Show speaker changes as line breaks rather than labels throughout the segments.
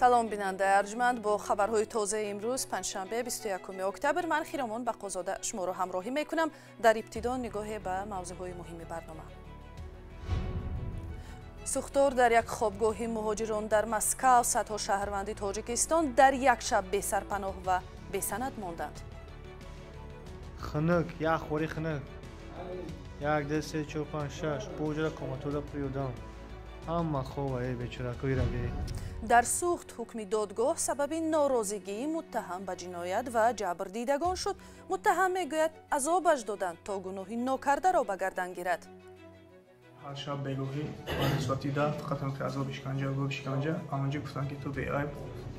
Салом бинандаи арҷманд, бо хабарҳои тозаи имрӯз панҷшанбе 21 октябр ман Хиромон Бақозода шуморо ҳамроҳӣ мекунам. Дар ибтидо нигоҳе ба мавзӯъҳои муҳими барнома. Сӯхтор дар як хобгоҳи муҳоҷирон дар Москав, садҳо шаҳрванди Тоҷикистон дар як шаб бесарпаноҳ ва бесанад монданд.
Хунук, як хӯри хунук. 1 2 3 4 5 6 боҷара коматода приёдам. Ҳама хова э бечоракои рабе.
Дар сӯхт ҳукми додгоҳ сабаби норозигии муттаҳам ба ҷиноят ва ҷабрдидагон шуд. Муттаҳам мегӯяд, азобаш доданд то гуноҳи нокардаро ба гардан гирад.
Ҳар шаб бегоҳӣ ба соати 10 фақат ҳам ки азоб шиканҷа, азоб шиканҷа. Амонҷи гуфтанд ки ту беайб.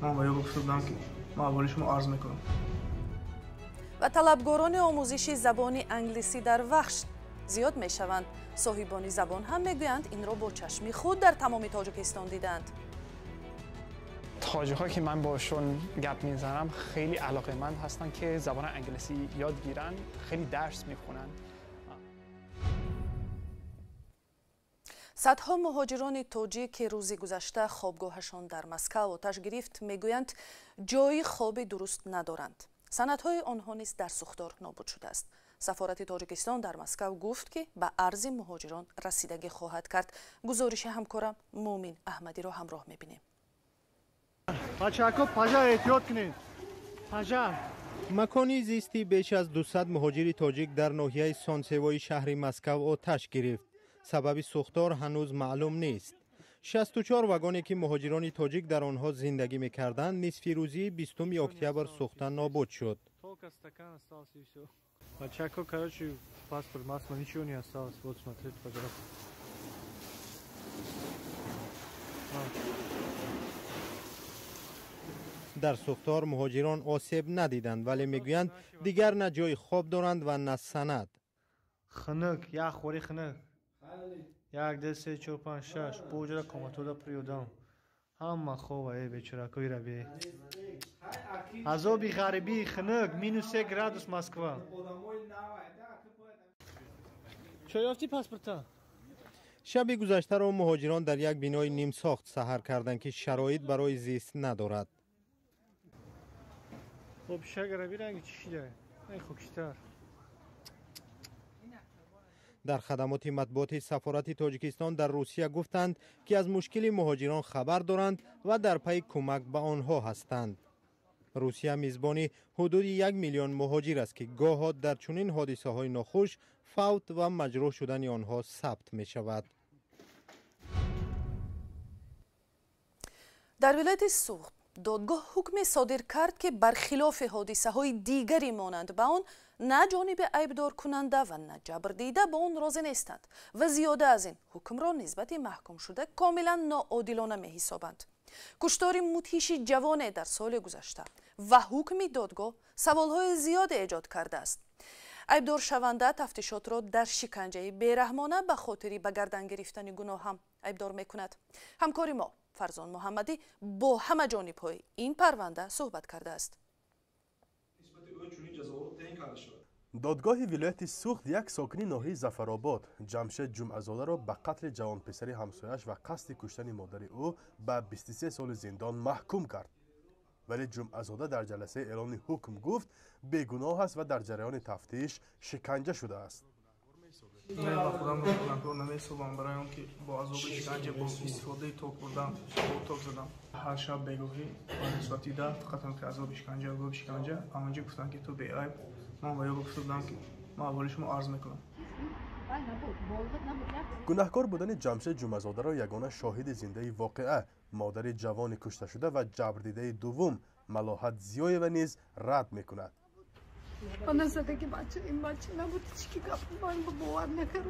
Ман ба ё гуфта будам ки ман аввали шумо арз мекунам.
Ва талабгорони омӯзиши забони англисӣ дар Вахш зиёд мешаванд. Соҳибони забон ҳам мегӯянд, инро бо чашми худ дар тамоми Тоҷикистон диданд.
тоҷикҳо ки ман бошон гап мезанам хеле алоқаманд ҳастанд ки забони англисӣ ёд гиранд, хеле дарс мехонанд.
Садҳо муҳоҷирони тоҷик, ки рӯзи гузашта хобгоҳашон дар Москав оташ гирифт, мегӯянд ҷои хоби дуруст надоранд. Санадҳои онҳо низ дар сӯхтор нобуд шудааст. Сафорати Тоҷикистон дар Москав гуфт, ки ба арзи муҳоҷирон расидагӣ хоҳад кард. Гузориши ҳамкорам Муъмин Аҳмадиро ҳамроҳ мебинем.
Бачаҳо, пажар эҳтиёт кунед. Пажар.
Макони зисти беш аз 200 муҳоҷири тоҷик дар ноҳияи Сонсевои шаҳри Москав оташ гирифт. Сабаби сӯхтор ҳанӯз маълум нест. 64 вагоне ки муҳоҷирони тоҷик дар онҳо зиндагӣ мекарданд, нисфи рӯзии 20 октябр сӯхта нобуд шуд.
Бачаҳо, короче, паспорт, масло, ничего не осталось. Вот смотрите, пожалуйста.
Дар сӯхтор муҳоҷирон осеб надиданд, вале мегӯянд дигар на ҷои хоб доранд ва на санад.
Хунук, як хӯри хунук. 1 2 3 4 5 6 боҷара коматода приёдам. Ҳама хова э бечоракои рабе. Азоби ғарибӣ, хунук, -3 градус Москва. Чо ёфтӣ паспорта?
Шаби гузаштаро муҳоҷирон дар як бинои нимсохт саҳар карданд, ки шароит барои зист надорад.
Хоб шагара биранги чӣ шида? Ай хокистар.
Дар хадамоти матбуоти сафорати Тоҷикистон дар Русия гуфтанд, ки аз мушкили муҳоҷирон хабар доранд ва дар пайи кӯмак ба онҳо ҳастанд. Русия мизбони ҳудуди 1 миллион муҳоҷир аст, ки гоҳо дар чунин ҳодисаҳои нохуш фавт ва маҷрӯҳ шудани онҳо сабт мешавад.
Дар вилояти Суғд додгоҳ ҳукме содир кард, ки бархилофи ҳодисаҳои дигаре монанд ба он, на ҷониби айбдоркунанда ва на ҷабрдида ба он розӣ нестанд ва зиёда аз ин ҳукмро нисбати маҳкумшуда комилан ноодилона меҳисобанд. Куштори мудҳиши ҷавоне дар соли гузашта ва ҳукми додгоҳ саволҳои зиёде эҷод кардааст. Айбдоршаванда тафтишотро дар шиканҷаи бераҳмона ба хотири ба гардан гирифтани гуноҳ ҳам айбдор мекунад. Ҳамкори мо Фарзон Муҳаммадӣ бо ҳама ҷонибҳои ин парванда суҳбат кардааст.
Додгоҳи вилояти Суғд як сокини ноҳияи Зафаробод Ҷамшед Ҷумъазодаро ба қатли ҷавонписари ҳамсояш ва қасди куштани модари ӯ ба 23 соли зиндон маҳкум кард. Вале Ҷумъазода дар ҷаласаи эълони ҳукм гуфт, бегуноҳ аст ва дар ҷараёни тафтиш шиканҷа шудааст.
Ман ба худам гунаҳкор намеҳисобам, барои он ки бо азоби шиканҷа, бо истифодаи ток бурдам, бо ток задам. Ҳар шаб бегоҳӣ ба соати 10 фақат ҳам ки азоби шиканҷа, азоби шиканҷа. Амонҷи гуфтанд ки ту беайб. Ман ба ё гуфта будам ки ман аввали шумо арз мекунам.
Гунаҳкор будани Ҷамшед Ҷумъазодаро ягона шоҳиди зиндаи воқеа, модари ҷавони кушташуда ва ҷабрдидаи дуввум Малоҳат Зиёева низ рад мекунад.
Она задаги бача, ин бача набуд, ҳеч гап ман ба бовар накард.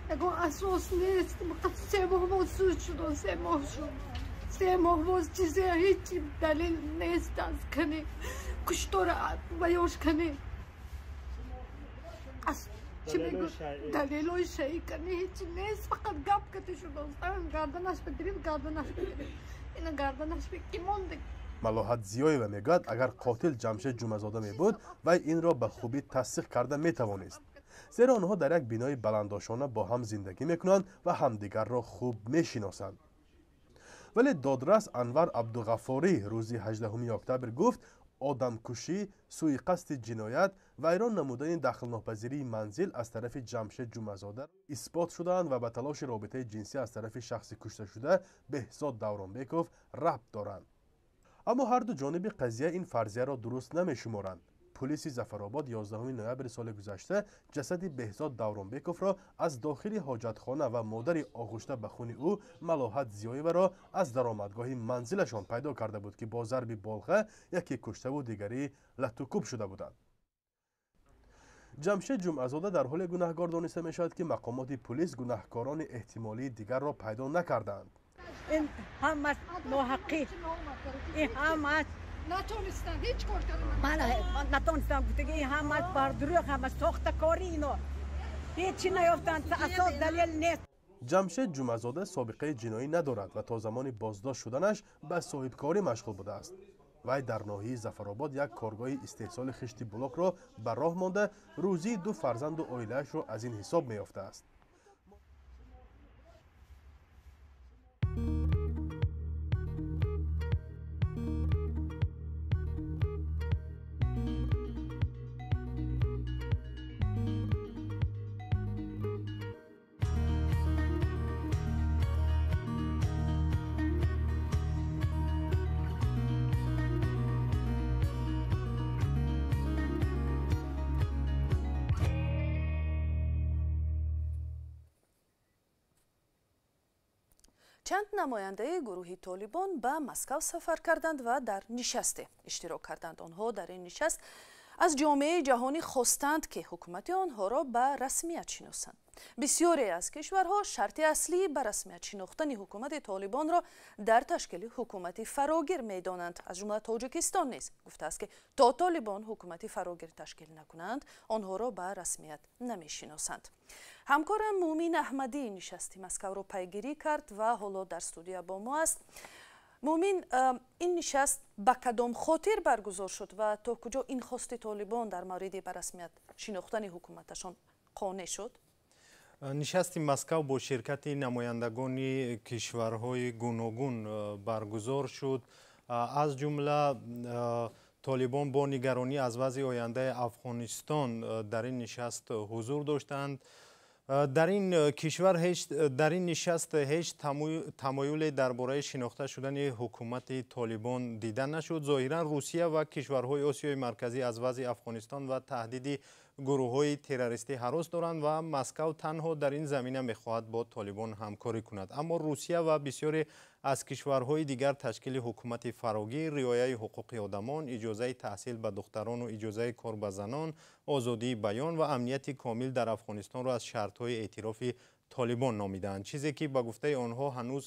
Ягон асос нест. Фақат 3 моҳ боз суд шуд, 3 моҳ шуд. 3 моҳ боз чизе, ҳеч далел нест аз кани куштора баёш кани. Аз чӣ мегӯ? Далелои шаӣ кани ҳеч нест, фақат гап кати шуд. Гарданаш бигирифт, гарданаш бигирифт. Ина гарданаш ки монда.
Малоҳат Зиёева мегӯяд, агар қотил Ҷамшед Ҷумъазода мебуд, вай инро ба хубӣ тасдиқ карда метавонист, зеро онҳо дар як бинои баландошона бо ҳам зиндагӣ мекунанд ва ҳамдигарро хуб мешиносанд. Вале додрас Анвар Абдуғаффорӣ рӯзи 18 октябр гуфт, одамкушӣ, сӯиқасди ҷиноят, вайрон намудани дахлнопазирии манзил аз тарафи Ҷамшед Ҷумъазода исбот шудаанд ва ба талоши робитаи ҷинсӣ аз тарафи шахси кушташуда Беҳзод Давронбеков рабт доранд. Аммо ҳарду ҷониби қазия ин фарзияро дуруст намешуморанд. Пулиси Зафаробод 11 ноябри соли гузашта ҷасади Беҳзод Давронбековро аз дохили ҳоҷатхона ва модари оғушта ба хуни ӯ Малоҳат Зиёеваро аз даромадгоҳи манзилашон пайдо карда буд, ки бо зарби болға яке куштаву дигарӣ латтукӯб шуда буданд. Ҷамшед Ҷумъазода дар ҳоле гунаҳкор дониста мешавад, ки мақомоти пулис гунаҳкорони эҳтимолии дигарро пайдо накардаанд.
Ин ҳамаш ноҳаққӣ, ин ҳамаш
натонистанд ҳеҷ кор кардан.
Ман натонистам, гуфтаги ин ҳамаш бардурӯғ, ҳамаш сохтакорӣ, ино ҳеҷ наёфтанд, асос далел нест.
Ҷамшед Ҷумъазода собиқаи ҷиноӣ надорад ва то замони боздошт шуданаш ба соҳибкорӣ машғул будааст. Вай дар ноҳияи Зафаробод як коргоҳи истеҳсоли хишти блокро ба роҳ монда, рӯзии ду фарзанду оилаашро аз ин ҳисоб меёфтааст.
Чанд намояндаи гурӯҳи Толибон ба Москав сафар карданд ва дар нишасте иштирок карданд. Онҳо дар ин нишаст аз ҷомеаи ҷаҳонӣ хостанд, ки ҳукумати онҳоро ба расмият шиносанд. Бисёре аз кишварҳо шарти аслии ба расмият шинохтани ҳукумати Толибонро дар ташкили ҳукумати фарогир медонанд. Аз ҷумла Тоҷикистон низ гуфтааст, ки то Толибон ҳукумати фарогир ташкил накунанд, онҳоро ба расмият намешиносанд. Ҳамкорам Муъмин Аҳмадӣ нишасти Москавро пайгирӣ кард ва ҳоло дар студия бо мо аст. Муъмин, ин нишаст ба кадом хотир баргузор шуд ва то куҷо ин хости Толибон дар мавриди ба расмият шинохтани ҳукуматашон қонеъ шуд?
Нишасти Москав бо ширкати намояндагони кишварҳои гуногун баргузор шуд. Аз ҷумла Толибон бо нигаронӣ аз вазъи ояндаи Афғонистон дар ин нишаст ҳузур доштанд. Дар ин кишвар ҳеҷ дар ин нишаст ҳеҷ тамоюле дар бораи шинохта шудани ҳукумати Толибон дида нашуд. Зоҳиран Русия ва кишварҳои Осиёи Марказӣ аз вазъи Афғонистон ва таҳдиди гурӯҳҳои террористӣ ҳарос доранд ва Москав танҳо дар ин замина мехоҳад бо Толибон ҳамкорӣ кунад. Аммо Русия ва бисёре аз кишварҳои дигар ташкили ҳукумати фарогир, риояи ҳуқуқи одамон, иҷозаи таҳсил ба духтарону иҷозаи кор ба занон, озодии баён ва амнияти комил дар Афғонистонро аз шартҳои эътирофи Толибон номидаанд, чизе ки ба гуфтаи онҳо ҳанӯз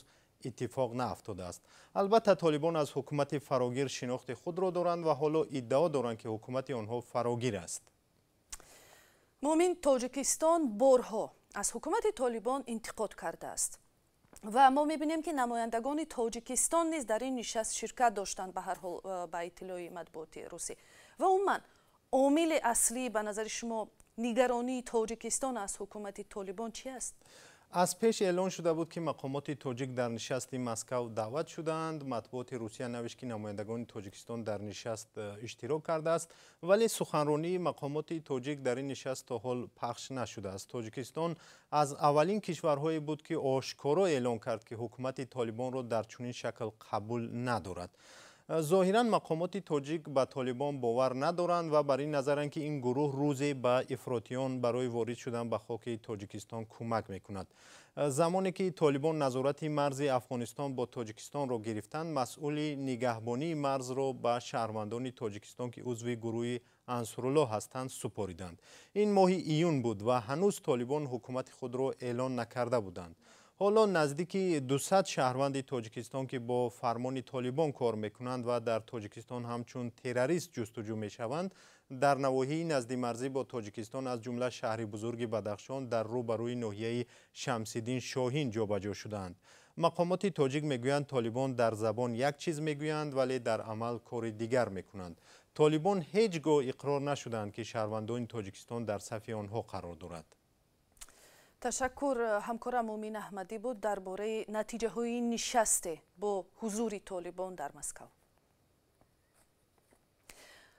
иттифоқ наафтодааст. Албатта Толибон аз ҳукумати фарогир шинохти худро доранд ва ҳоло иддао доранд, ки ҳукумати онҳо фарогир аст.
Муъмин, Тоҷикистон борҳо аз ҳукумати Толибон интиқод кардааст ва мо мебинем, ки намояндагони Тоҷикистон низ дар ин нишаст ширкат доштанд, ба ҳар ҳол ба иттилои матбуоти русӣ. Ва умуман омили аслӣ ба назари шумо нигаронии Тоҷикистон аз ҳукумати Толибон чи аст?
Аз пеш эълон шуда буд, ки мақомоти тоҷик дар нишасти Москав даъват шудаанд. Матбуоти Русия навишт, ки намояндагони Тоҷикистон дар нишаст иштирок кардааст, вале суханронии мақомоти тоҷик дар ин нишаст то ҳол пахш нашудааст. Тоҷикистон аз аввалин кишварҳое буд, ки ошкоро эълон кард, ки ҳукумати Толибонро дар чунин шакл қабул надорад. Зоҳиран мақомоти тоҷик ба Толибон бовар надоранд ва бар ин назаранд, ки ин гурӯҳ рӯзе ба ифротиён барои ворид шудан ба хоки Тоҷикистон кӯмак мекунад. Замоне ки Толибон назорати марзи Афғонистон бо Тоҷикистонро гирифтанд, масъули нигаҳбонии марзро ба шаҳрвандони Тоҷикистон, ки узви гурӯҳи Ансуруллоҳ ҳастанд, супориданд. Ин моҳи июн буд ва ҳанӯз Толибон ҳукумати худро эълон накарда буданд. Ҳоло наздики 200 шаҳрванди Тоҷикистон, ки бо фармони Толибон кор мекунанд ва дар Тоҷикистон ҳамчун террорист ҷустуҷӯ мешаванд, дар навоҳии наздимарзӣ бо Тоҷикистон, аз ҷумла шаҳри бузурги Бадахшон, дар рӯбарӯи ноҳияи Шамсиддин Шоҳин ҷобаҷо шудаанд. Мақомоти тоҷик мегӯянд, Толибон дар забон як чиз мегӯянд, вале дар амал кори дигар мекунанд. Толибон ҳеҷ гоҳ иқрор нашуданд, ки шаҳрвандони Тоҷикистон дар сафи онҳо қарор дорад.
Ташаккур. Ҳамкорам Мумин Аҳмадӣ буд дар бораи натиҷаҳои нишасте бо ҳузури Толибон дар Москав.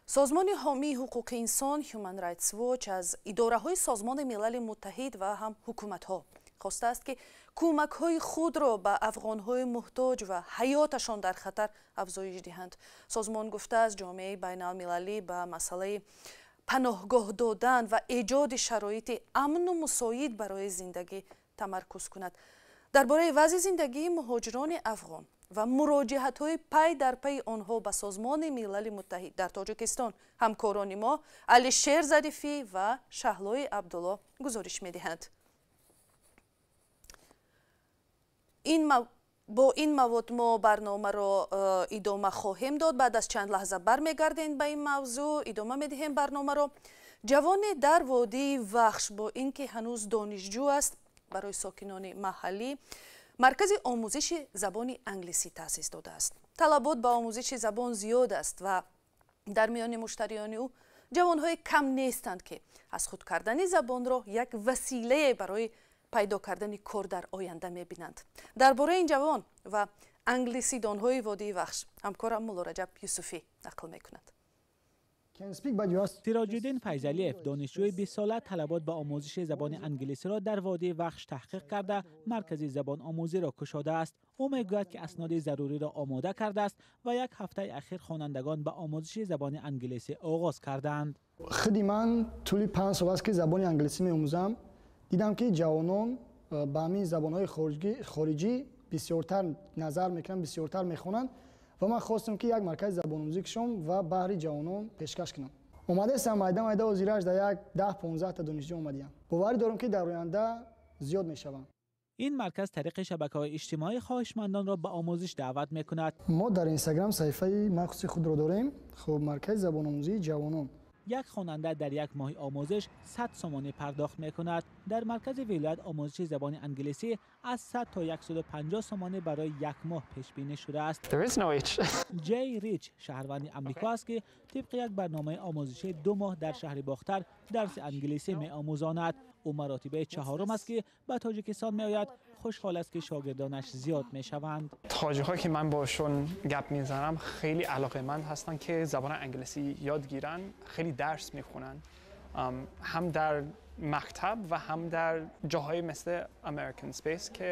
Созмони ҳомии ҳуқуқи инсон Human Rights Watch аз идораҳои Созмони Милали Муттаҳид ва ҳам ҳукуматҳо хостааст, ки кӯмакҳои худро ба афғонҳои муҳтоҷ ва ҳаёташон дар хатар афзоиш диҳанд. Созмон гуфтааст, ҷомеаи байналмилалӣ ба масъалаи паноҳгоҳ додан ва эҷоди шароити амну мусоид барои зиндагӣ тамаркуз кунад. Дар бораи вазъи зиндагии муҳоҷирони афғон ва муроҷиатҳои пай дар пайи онҳо ба Созмони Милали Муттаҳид дар Тоҷикистон ҳамкорони мо Алишер Зарифӣ ва Шаҳлои Абдулло гузориш медиҳанд. Бо ин мавод мо барномаро идома хоҳем дод. Баъд аз чанд лаҳза бармегардем ба ин мавзӯъ, идома медиҳем барномаро. Ҷавоне дар водии Вахш бо ин ки ҳанӯз донишҷӯ аст, барои сокинони маҳаллӣ маркази омӯзиши забони англисӣ таъсис додааст. Талабот ба омӯзиши забон зиёд аст ва дар миёни муштариёни ӯ ҷавонҳое кам нестанд, ки аз худ кардани забонро як василае барои пайдо кардани кор дар оянда мебинанд. Дар бораи ин ҷавон ва англисидонҳои водии Вахш ҳамкорам Муллораҷаб Юсуфӣ нақл мекунад.
Сироҷиддин Файзалиев, донишҷӯи 20сола, талабот ба омӯзиши забони англисиро дар водии Вахш таҳқиқ карда, маркази забономӯзиро кушодааст. Ӯ мегӯяд, ки асноди заруриро омода кардааст ва як ҳафтаи ахир хонандагон ба омӯзиши забони англисӣ оғоз кардаанд.
Худи ман тӯли 5 сол аст, ки забони англисӣ меомӯзам. Дидам, ки ҷавонон ба ҳамин забонҳои хориҷӣ бисёртар назар мекунанд, бисёртар мехонанд ва ман хостам, ки як маркази забономӯзӣ кушом ва баҳри ҷавонон пешкаш кунам. Омадаистам майда майда, ҳозираш дар як 10-15 та донишҷӯ омадиям. Боварӣ дорам, ки дар оянда зиёд мешаванд.
Ин марказ тариқи шабакаҳои иҷтимоӣ хоҳишмандонро ба омӯзиш даъват мекунад.
Мо дар Инстаграм саҳифаи махсуси худро дорем. Хуб, маркази забономӯзии ҷавонон.
Як хонанда дар як моҳи омӯзиш 100 сомонӣ пардохт мекунад. Дар маркази вилоят омӯзиши забони англисӣ аз 100 то 150 сомонӣ барои як моҳ пешбинӣ шудааст. Ҷей Рич шаҳрванди Амрико аст, ки тибқи як барномаи омӯзишӣ 2 моҳ дар шаҳри Бохтар дарси англисӣ меомӯзонад. Ӯ маротибаи 4 аст, ки ба Тоҷикистон меояд. Хушҳол аст, ки шогирдонаш зиёд мешаванд.
Тоҷикҳое, ки ман бошон гап мезанам, хеле алоқаманд ҳастанд, ки забони англисӣ ёд гиранд, хеле дарс мехонанд, ҳам дар мактаб ва ҳам дар ҷоҳое мисли American Space, ки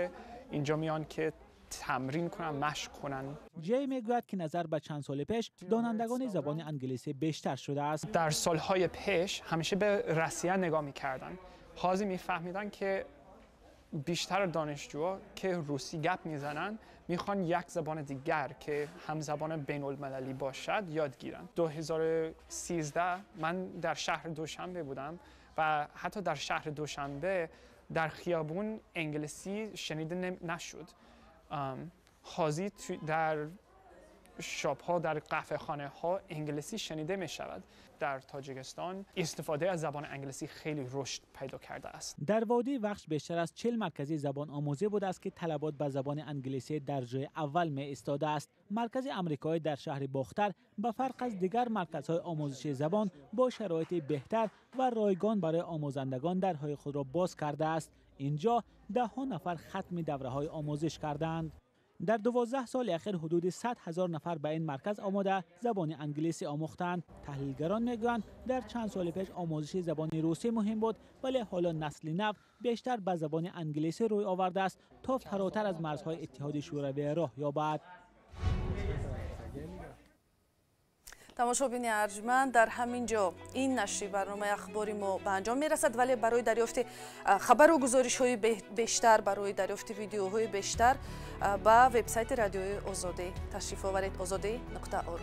инҷо меоянд, ки тамрин кунанд, машқ кунанд.
Ҷей мегӯяд, ки назар ба чанд соли пеш донандагони забони англисӣ бештар шудааст.
Дар солҳои пеш ҳамеша ба Русия нигоҳ мекарданд. ҳозир мефаҳмиданд, ки بیشتر دانشجوها که روسی گپ میزنن میخوان یک زبان دیگر که هم زبان بین المللی باشد یاد گیرن. 2013 من در شهر دوشنبه بودم و حتی در شهر دوشنبه در خیابون انگلیسی شنیده نشد. حاضی در شاپ ها، در قهوه خانه ها انگلیسی شنیده می شود. در تاجیکستان استفاده از زبان انگلیسی خیلی رشد پیدا کرده است.
در وادی وخش بیشتر از 40 مرکزی زبان آموزی بوده است که طلبات به زبان انگلیسی در جای اول می ایستاده است. مرکز امریکایی در شهر باختر به فرق از دیگر مرکزهای آموزش زبان با شرایط بهتر و رایگان برای آموزندگان درهای خود را باز کرده است. اینجا ده ها نفر ختم دوره های آموزش کردند. در 12 سال اخیر حدود 100,000 نفر به این مرکز آماده زبان انگلیسی آموختند. تحلیلگران میگویند در چند سال پیش آموزش زبان روسی مهم بود، ولی حالا نسل نو بیشتر به زبان انگلیسی روی آورده است تا فراتر از مرزهای اتحاد شوروی راه یابد.
тамошобини арҷманд, дар ҳамин ҷо ин нашри барномаи ахбори мо ба анҷом мерасад, вале барои дарёфти хабару гузоришҳои бештар, барои дарёфти видеоҳои бештар ба вебсайти Радиои Озодӣ ташриф оваред: озодӣ.org.